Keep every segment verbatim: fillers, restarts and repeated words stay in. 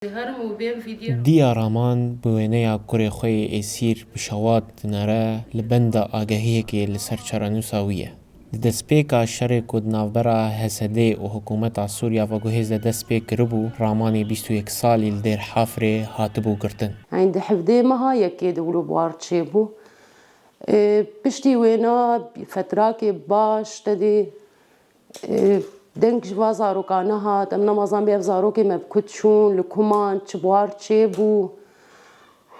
Diya Raman bi wêneya kurê xwe yê êsîr bi şewat dinere, li benda agahiyekê li ser çarenûsa wî ye. Di destpêka şerê ku di navbera H S D û hikûmeta Sûriya veguhêz de dest pê kiribû, Ramanê bîst û yek salî li Dêr Hafirê hatibû girtin. Eyn di hevdê meha yekê di wilo buhar çêbû. Ê, piştî wêna fetrakê baş te dî, ê, deng ji va zaroka nehat. Em namazan bê ev zarokê me bi ku çûn, li ku man, çi buhar çêbû.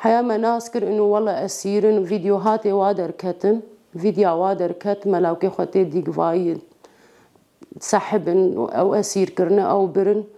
Heya me nas kir û wele esîr in, vîdeo hatê wa derketin. Vîdya wa derket, me lawkê xwe tê dîgvayî sehibin, ew esîr kirine, ew birin.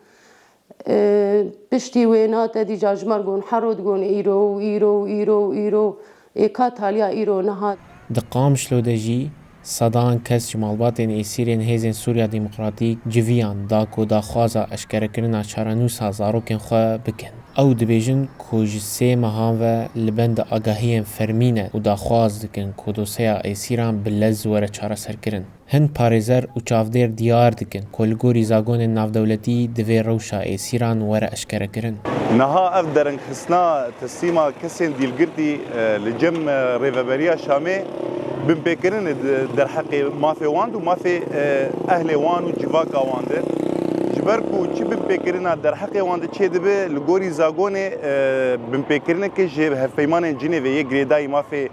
Ê, piştî wêna te dî ca ji me re gon hero digon îro û îro û îro û îro. Ê ka taliya îro nehat. Di Qamişlo de jî sedan kes ji malbatên êsîrên Hêzên Sûriya Demokratîk civiyan da ku daxwaza eşkerekirina çarenûsa zarokên xwe bikin. Ew dibêjin ku ji sê mehan ve li benda agahiyên fermî ne û daxwaz dikin ku dosyeya êsîran bi lez were çareserkirin. Hin parêzer û çavdêr diyar dikin ku li gorî zagonên navdewletî divê rewşa êsîran were eşkerekirin. Niha ev derengxistina teslîma kesên dîlgirtî, e, li cem, e, Rêveberiya Şamê binpêkirinê di derheqê mafê wan û mafê, e, ehlê wan û civaka wan de. Ji ber ku çi binpêkirina derheqê wan de çêdibe, li gorî zagonê, e, binpêkirineke ji Hevpeymanên Cinêvê yê girêdayî mafê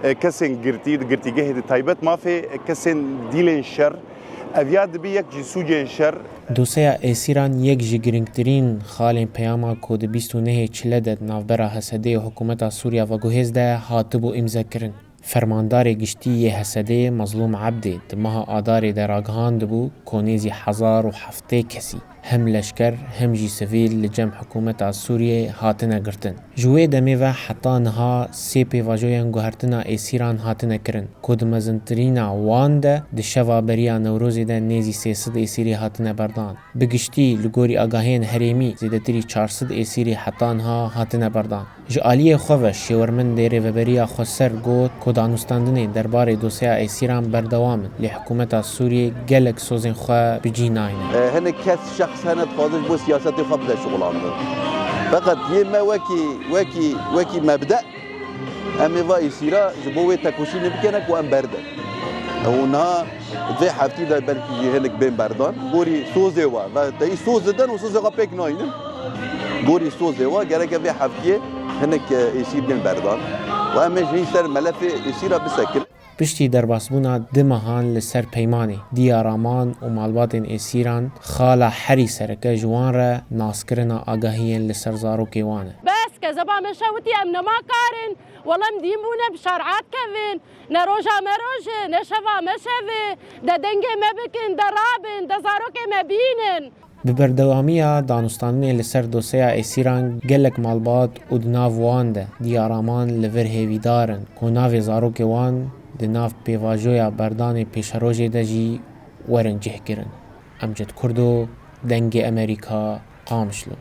e, kesên girtî, di girtîgehê di taybet mafê, e, kesên dîlên şer, ev ya dibe yek ji sûcên şer. Dosyeya êsîran yek ji girîngtirîn xalên peyama ku di bîst û nehê Çile de di navbera H S D û hikûmeta Sûriya veguhêz de hatibû îmzekirin. Fermandarê giştî yê H S D Mezlûm Ebdê di meha Adarê de ragihandibû ku nêzî hezar û heftê kesî, hem leşker hem jî sivîl li cem hikûmeta Sûriyê hatine girtin. Ji wê demê ve heta niha sê pêvajoyên guhertina êsîran hatine kirin ku di mezintirîna wan de di şeva beriya Newrozê de nêzî sê sed êsîrî hatine berdan. Bi giştî, li gorî agahiyên herêmî, zêdetirî çar sed êsîrî heta niha hatine berdan. Ji aliyê xwe ve şêwermendê Rêveberiya Xweser got ku danûstandinên derbarê dosyeya êsîran berdewam in, lê hikûmeta Sûriyê gelek sozên xwe bi cî nayne. E, hinek kes, şexs hene dixwaze ji bo siyasetê xwe bide şixulandin. Feqet yê me wekî, wekî, wekî mebde, em ê va êsîra ji bo wê tekoşînê bikene ku em berdin. Û niha vê heftî de belkî jî hinek bên berdan. Gorî sozê wa, ve teyî soz didin û sozê xwe pêk naynin. Gorî sozê wa gereke vê heftiyê hinek, e, êsîr bên berdan. Û em ê jî ser melefê êsîra bisekin. Piştî derbasbûna du mehan li ser peymanê, Diya Raman û malbatên êsîran, xala herî sereke ji wan re naskirina agahiyên li ser zarokê wan e. Bes, kezeba me şewitî, em nema karin. Wele em dîn bûne bi şer'a dikevin. Ne roja me roj e, ne şeva me şev e. De dengê me bikin, de rabin, de zarokê me bînin. Bi berdewamiya danûstandinê li ser dosyeya êsîran gelek malbat û di nav wan de Diya Raman li vir hêvîdar in ku navê zarokê wan di nav pêvajoya berdanê pêşerojê de jî werin cihkirin. Emcid Kurdo, Dengê Emerîka, Qamişlo.